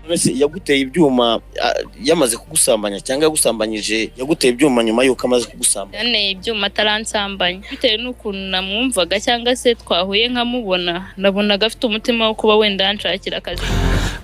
None se yaguteye ibyuma yamaze kugusambanya, cyangwa yagusambanyije, yaguteye ibyuma nyuma y'uko amaze kugusambanya? Yanteye ibyuma ataransambanya. Bitewe n'ukuntu namwumvaga cyangwa se twahuye nkamubona, nabonaga afite umutima wo kuba wenda yanshakira akazi.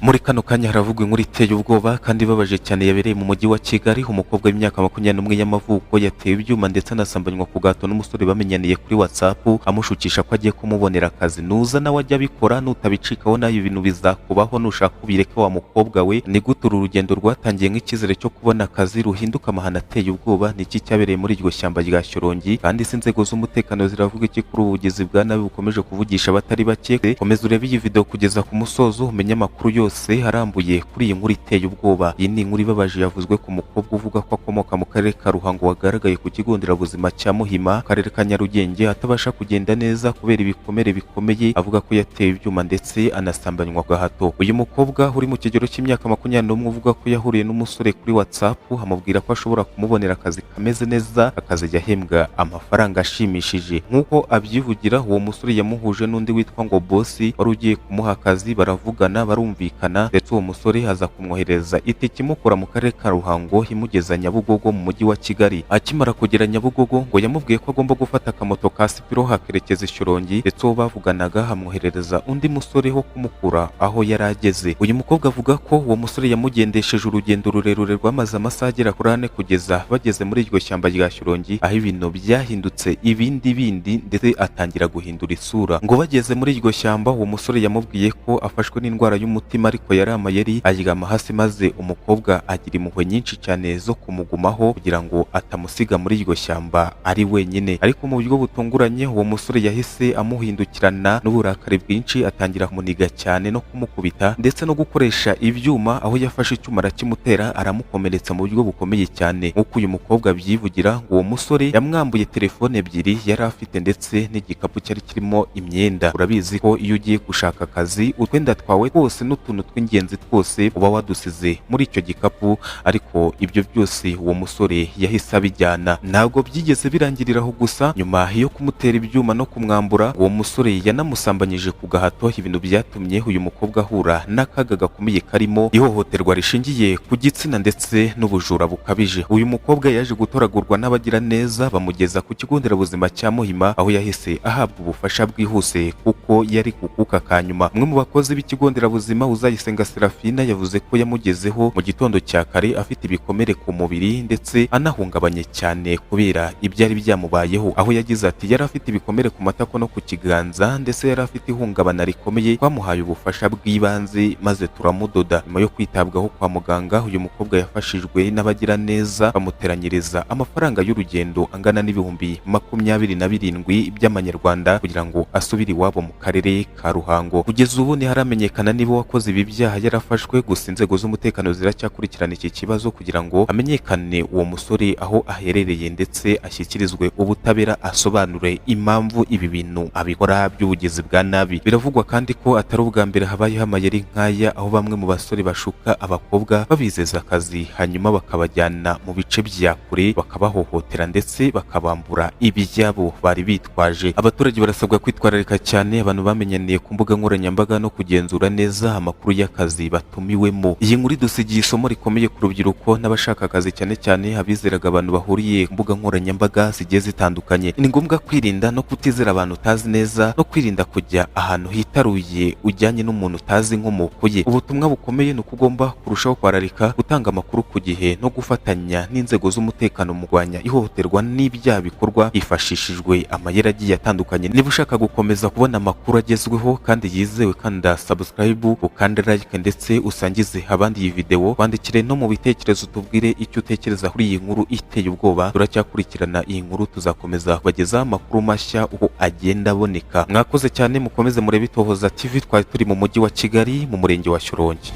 Muri kano kanya haravugwa inkuru iteye ubwoba kandi ibabaje cyane yabereye mu mujyi wa Kigali. Umukobwa w'imyaka 21 y'amavuko yatewe ibyuma ndetse anasambanywa ku gahato n'umusore bamenyaniye kuri WhatsApp, amushukisha ko agiye kumubonera akazi. Nuza nawe ajya abikora, nutabicikaho nawe ibintu bizakubaho, nushaka ubireke wa mukobwa we. Ni gute uru rugendo rwatangiye nk'icyizere cyo kubona akazi ruhinduka amahano ateye ubwoba? Ni iki cyabereye muri iryo shyamba rya Shyorongi? Kandi se inzego z'umutekano ziravuga iki kuri ubu bugizi bwa nabi bukomeje kuvugisha abatari bake? Komeza urebe iyi video kugeza ku musozo, umenye amakuru yose arambuye kuri iyi nkuru iteye ubwoba. Iyi ni inkuru ibabaje yavuzwe ku mukobwa uvuga ko akomoka mu karere ka Ruhango, wagaragaye ku kigo nderabuzima cya Muhima, akarere ka Nyarugenge, atabasha kugenda neza kubera ibikomere bikomeye, avuga ko yatewe ibyuma ndetse anasambanywa gahato. Uyu mukobwa uri mu kigero cy'imyaka 21 uvuga ko yahuriye n'umusore kuri WhatsApp, amubwira ko ashobora kumubonera akazi kameze neza, akazajya ahembwa amafaranga ashimishije. Nk'uko abyivugira, uwo musore yamuhuje n'undi witwa ngo Bosi wari ugiye kumuha akazi, baravugana, barumvikana, ndetse uwo musore aza kumwohereza itike imukura mu karere ka Ruhango imugeza Nyabugogo mu mujyi wa Kigali. Akimara kugera Nyabugogo, ngo yamubwiye ko agomba gufata akamoto ka Sipiro akerekeza i Shyorongi, ndetse uwo bavuganaga amwoherereza undi musore wo kumukura aho yari ageze. Uyu mukobwa avuga ko uwo musore yamugendesheje urugendo rurerure rwamaze amasaha agera kuri 4 kugeza bageze muri iryo shyamba rya Shyorongi, aho ibintu byahindutse ibindi bindi ndetse atangira guhindura isura. Ngo bageze muri iryo shyamba, uwo musore yamubwiye ko afashwe n'indwara y'umutima, ariko yari amayeri, aryama hasi maze umukobwa agira impuhwe nyinshi cyane zo kumugumaho kugira ngo atamusiga muri iryo shyamba ari wenyine. Ariko mu buryo butunguranye, uwo musore yahise amuhindukirana n'uburakari bwinshi, atangira kumuniga cyane no kumukubita ndetse no gukoresha ibyuma, aho yafashe icyuma arakimutera, aramukomeretsa mu buryo bukomeye cyane. Nk'uko uyu mukobwa abyivugira, ngo uwo musore yamwambuye telefone ebyiri yari afite ndetse n'igikapu cyari kirimo imyenda. Urabizi ko iyo ugiye gushaka akazi, utwenda twawe twose n'utuntu tw'ingenzi twose uba wadusize muri icyo gikapu, ariko ibyo byose uwo musore yahise abijyana. Ntabwo byigeze birangirira aho gusa. Nyuma yo kumutera ibyuma no kumwambura, uwo musore yanamusambanyije ku gahato, ibintu byatumye uyu mukobwa ahura n'akaga gakomeye karimo ihohoterwa rishingiye ku gitsina ndetse n'ubujura bukabije. Uyu mukobwa yaje gutoragurwa n'abagira neza, bamugeza ku kigo nderabuzima cya Muhima, aho yahise ahabwa ubufasha bwihuse kuko yari ku kuka ka nyuma. Umwe mu bakozi b'ikigo nderabuzima, Uzayisenga Serafina, yavuze ko yamugezeho mu gitondo cya kare afite ibikomere ku mubiri ndetse anahungabanye cyane kubera ibyari byamubayeho, aho yagize ati: "Yari afite ibikomere ku matako no ku kiganza, ndetse yari afite ihungabana rikomeye. Twamuhaye ubufasha bw'ibanze maze turamudoda." Nyuma yo kwitabwaho kwa muganga, uyu mukobwa yafashijwe n'abagira neza, bamuteranyiriza amafaranga y'urugendo angana n'27,000 by'amanyarwanda kugira ngo asubire iwabo mu karere ka Ruhango. Kugeza ubu ntiharamenyekana niba uwakoze ibi byaha yarafashwe, gusa inzego z'umutekano ziracyakurikirana iki kibazo kugira ngo hamenyekane uwo musore aho aherereye, ndetse ashyikirizwe ubutabera, asobanure impamvu ibi bintu abikora by'ubugizi bwa nabi. Biravugwa kandi ko atari ubwa mbere habayeho amayeri nk'aya, aho bamwe mu basore bashuka abakobwa babizeza akazi, hanyuma bakabajyana mu bice bya kure, bakabahohotera ndetse bakabambura ibyabo bari bitwaje. Abaturage barasabwa kwitwararika cyane abantu bamenyaniye ku mbuga nkoranyambaga no kugenzura neza amakuru y'akazi batumiwemo. Iyi nkuru idusigiye isomo rikomeye ku rubyiruko n'abashaka akazi, cyane cyane abizeraga abantu bahuriye ku mbuga nkoranyambaga zigiye zitandukanye. Ni ngombwa kwirinda no kutizera abantu utazi neza, no kwirinda kujya ahantu hitaruye ujyanye n'umuntu utazi inkomoko ye. Ubutumwa bukomeye ni uko ugomba kurushaho kwararika gutanga amakuru ku gihe no gufatanya n'inzego z'umutekano mu kurwanya ihohoterwa n'ibyaha bikorwa hifashishijwe amayeri agiye atandukanye. Niba ushaka gukomeza kubona amakuru agezweho kandi yizewe, kanda subscribe, ukande like, ndetse usangize abandi iyi video. Wandikire no mu bitekerezo, tubwire icyo utekereza kuri iyi nkuru iteye ubwoba. Turacyakurikirana iyi nkuru, tuzakomeza kubagezaho amakuru mashya uko agenda aboneka. Mwakoze cyane, mukomeze murebe Itohoza TV. Twari turi mu mujyi wa Kigali, mu murenge wa Shyorongi.